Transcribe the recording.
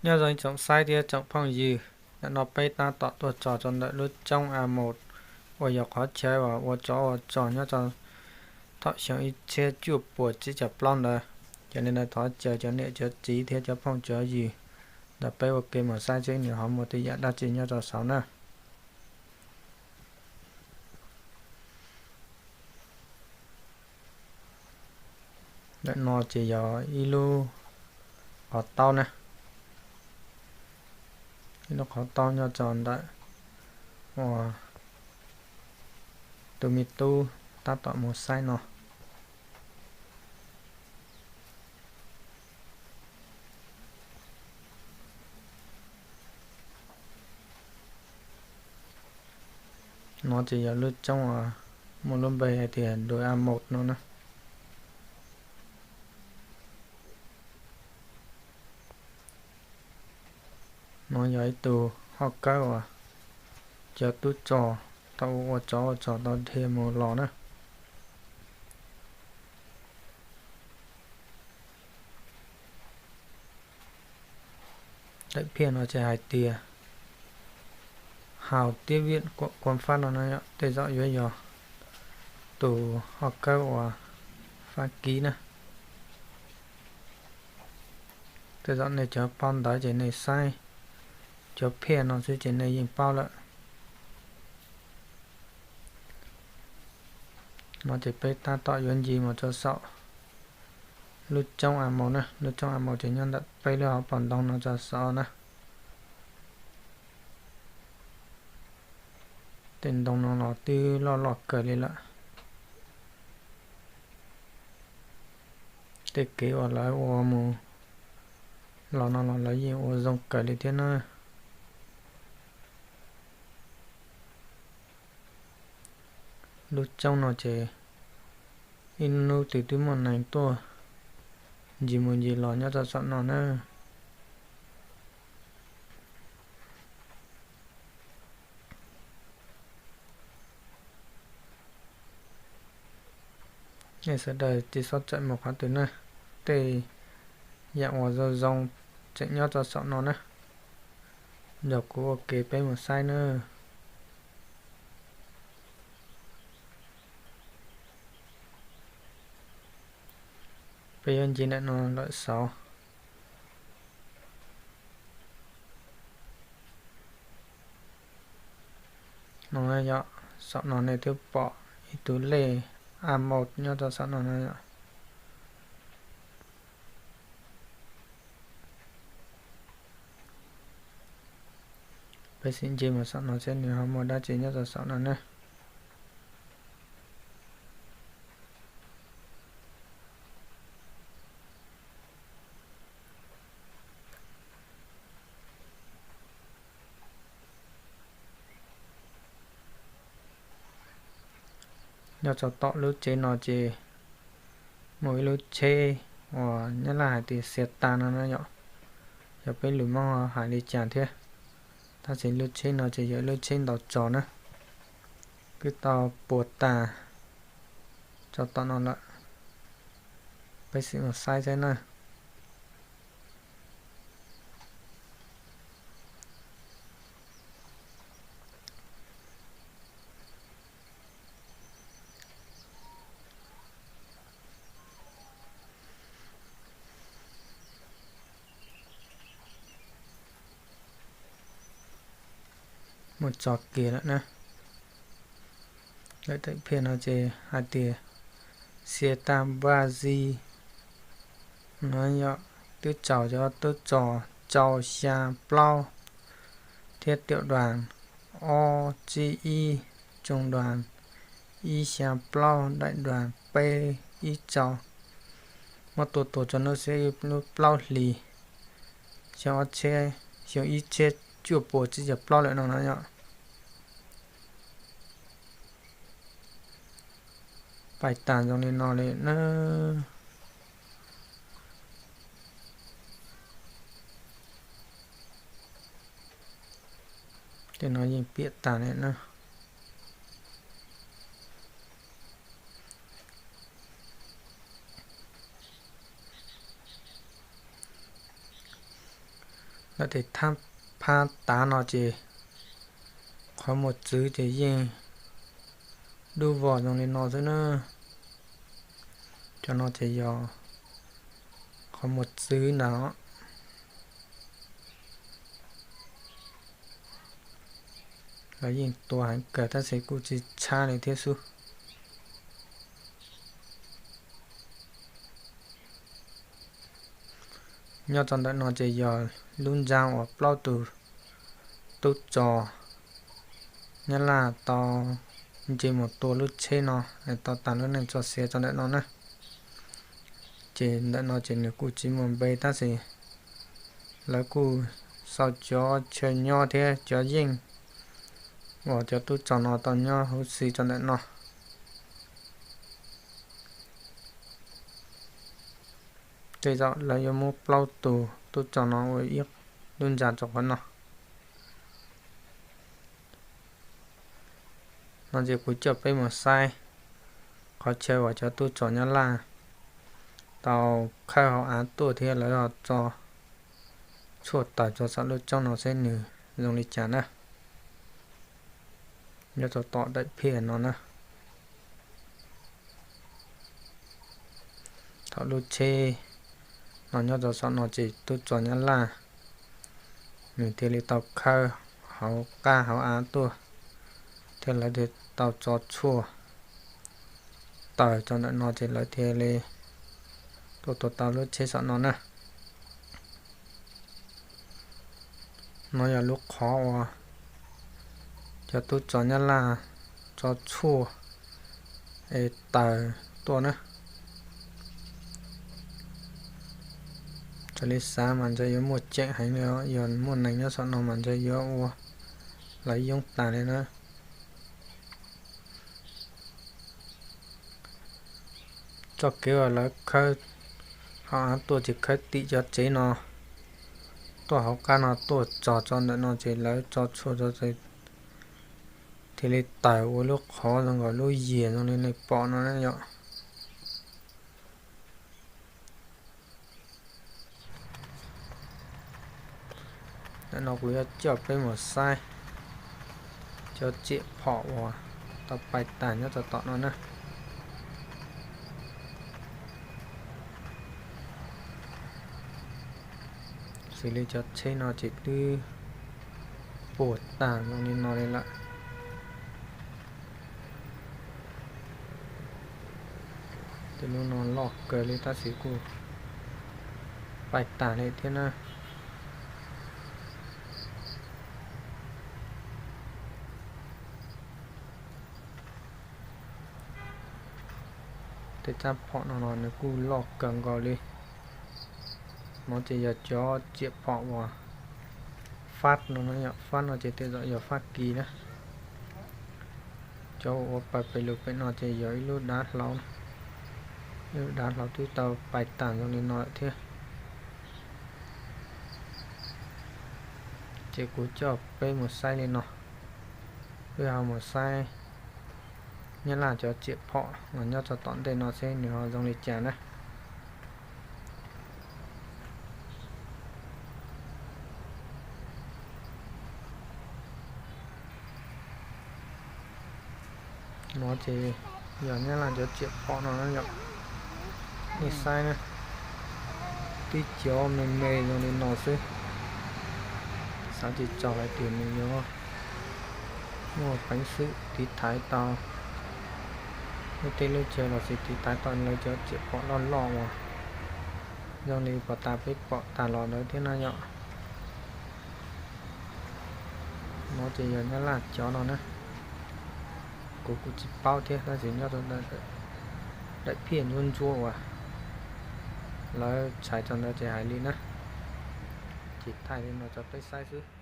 Nyob zoo ib tsoom saib thiab tsoom phooj ywg, ntawm no peb tab tom tuaj txog rau ntawm lub roob A Maus uas yog qhov chaw uas ua tsov ua rog nyob rau thaum xyoo ib txhiab cuaj puas tsib caug plaub ntawd. Yog li ntawd thov caw cov niam cov txiv thiab cov phooj cov ywg nrog peb ua ke mus saib seb nws ho muaj tej yam dab tsi nyob rau saud na. Ntawm no ces yog ib lub qhov taub na, ib lub qhov taub nyob rau ntawm uas tus me tub tab tom mus saib no. No ces yog lub roob uas muaj lub npe hais tias Dua A Maus no na. No yog ib tug hauv kawb uas cov tub rog thaum ua tsov ua rog tau dhia mus los na. Daim phiaj no ces hais tias Hào Tiếp Viện Quận Quang Phát no na, tej zaum yuav yog tus hauv kawb uas Fab Kis na. Tej zaum nej cov paub ntawv ces nej saib cov phiaj no xwb ces nej yeej paub lawm. No ces peb tab tom yuav ncig mus rau saum lub roob A Maus na, lub roob A Maus ces nyob ntawm peb lub hauv paus ntoo no rau saud na. Tej ntoo no los twb loj loj kawg li lawm. Tej kev uas lawv ua mus los no los lawv yeej ua zoo kawg li thiab na. Lub roob no ces ib hnub twg twb muaj neeg tuaj ncig mus ncig los nyob rau saum no na. Nej sawv daws tsis txhob txwm mus qhov twg na, tej yam uas zoo zoo tseem nyob rau saum no na. Nrog kuv ua ke peb mus saib na. Peb yuav ncig ntawm no lawm saud. No yog saum no nej twb pom ib tug lej A Maus nyob rau saum no no yom. Peb sim ncig mus saum no seb nws ho muaj dab tsi nyob rau saum no ne. Nyob rau tom lub tsev no ces muaj ib lub tsheb uas nyab laj hais tias xiav tas no na yom. Yog peb lus Hmoob hais li cas thiab, tab sis lub tsheb no ces yog ib lub tsheb ntaus tsov na, twb tau puas tas rau tom no lawm. Peb sim mus saib saib na. Muaj tso kiag lawm na. Lawv daim phiaj no ces hais tias Xiav tas npaj zis no yog twb tsaus cov tub rog rau xya plaub thiab tiểu đoàn ob tsib ib, trung đoàn ib xya plaub, đại đoàn peb ib rau. Muab tua tuag rau hnub xiab ib lub plaub hlis xyoo ob txhiab, xyoo ib txhiab cuaj puas tsib caug plaub lawm no na yom. Pais tas zoo li no li na. Tej no yeej piam tas li na. Lawv tej thab phab tav no ces qhov muag txwv ces yeej dub vog zoo li no xwb na. Cov no ces yog qhov muag txwv ntag. Lawv yeej tua heev kawg tab sis kuj tsis tshab li thiab xwb. Nyob rau ntawm no ces yog lub ntxa uas plaub tus tub rog Nyab Laj tau nce mus tua lub tsheb no, tau tas lub neej txoj sia rau ntawm no na. Ces ntawm no ces nws kuj tsis muaj npe tab sis lawv kuj sau cov chaw nyob thiab cov yeej uas cov tub rog no tau nyob huv si rau ntawm no. Tej zaum lawv yuav muab plaub tus tub rog no ua ib lub ntxa rau qhov no. No ces kuv coj peb mus saib qhov chaw uas cov tub rog Nyab Laj tau khawb hauv av tuaj thiab lawv tso tshuaj tawm rau saum lub roob no seb nws zoo li cas na. Nyob rau tom daim phiaj no na. Thaum lub tsheb no nyob rau saum no ces tub rog Nyab Laj nws thiaj li tau khawb hauv qab hauv av tuaj thiab lawv thiaj tau tso tshuaj tawm rau ntawm no ces lawv thiaj li tuaj tua tau lub tsheb saum no na. No yog lub qhov uas cov tub rog Nyab Laj tso tshuaj es tawm tuaj na. Raws li xav mas ntshe yuav muaj ceem heev li, yog muaj neeg nyob saum no mas ntshe yuav ua lawv yoob tas li na. Txoj kev uas lawv khawb hauv av tuaj ces khawb tim cov tsev no tuaj hauv qab no tuaj txog rau ntawm no ces lawv tso tshuaj rau thiaj li tawm ua lub qhov zoo nkaus lub yias zoo li nej pom no na yom. Ntawm no kuv yuav coj peb mus saib cov riam phom uas tau pais tag nyob rau tom no na. Xws li cov tsheb no ces twb puas tag zoo li no li lawm. Tej lub no loj kawg li tab sis kuj pais tag li thiab na. Tej rab phom no los nws kuj loj kawg nkaus li. No ces yog cov riam phom uas Fab no, Fab no ces tej zaum yog Fab Kis na. Cov ua pawg pes lug pem no ces yog ib lub dav hlau, ib lub dav hlau twb tau pais tag zoo li no lawm thiab. Ces kuv coj peb mus saib li no, peb ho mus saib Nyab Laj cov riam phom uas nyob rau tom ntej no seb nws ho zoo li cas na. No ces yog Nyab Laj cov riam phom no na yom. Nej saib na, tib cov me me zoo li no xwb. Xav tsis txog hais tias nws yuav muaj peev xwm tiv thaiv tau lub teb lub chaw los sis tiv thaiv tau lawv cov riam phom loj loj uas zoo li puag ta peb pom tag los ntawd thiab na yom. No ces yog Nyab Laj cov no na. Kuv kuj tsis paub thiab tab sis nyob rau daim phiaj ntsuab ntsuab uas lawv tshais rau ntawd ces hais li na. Ces thaij li no rau peb saib xwb.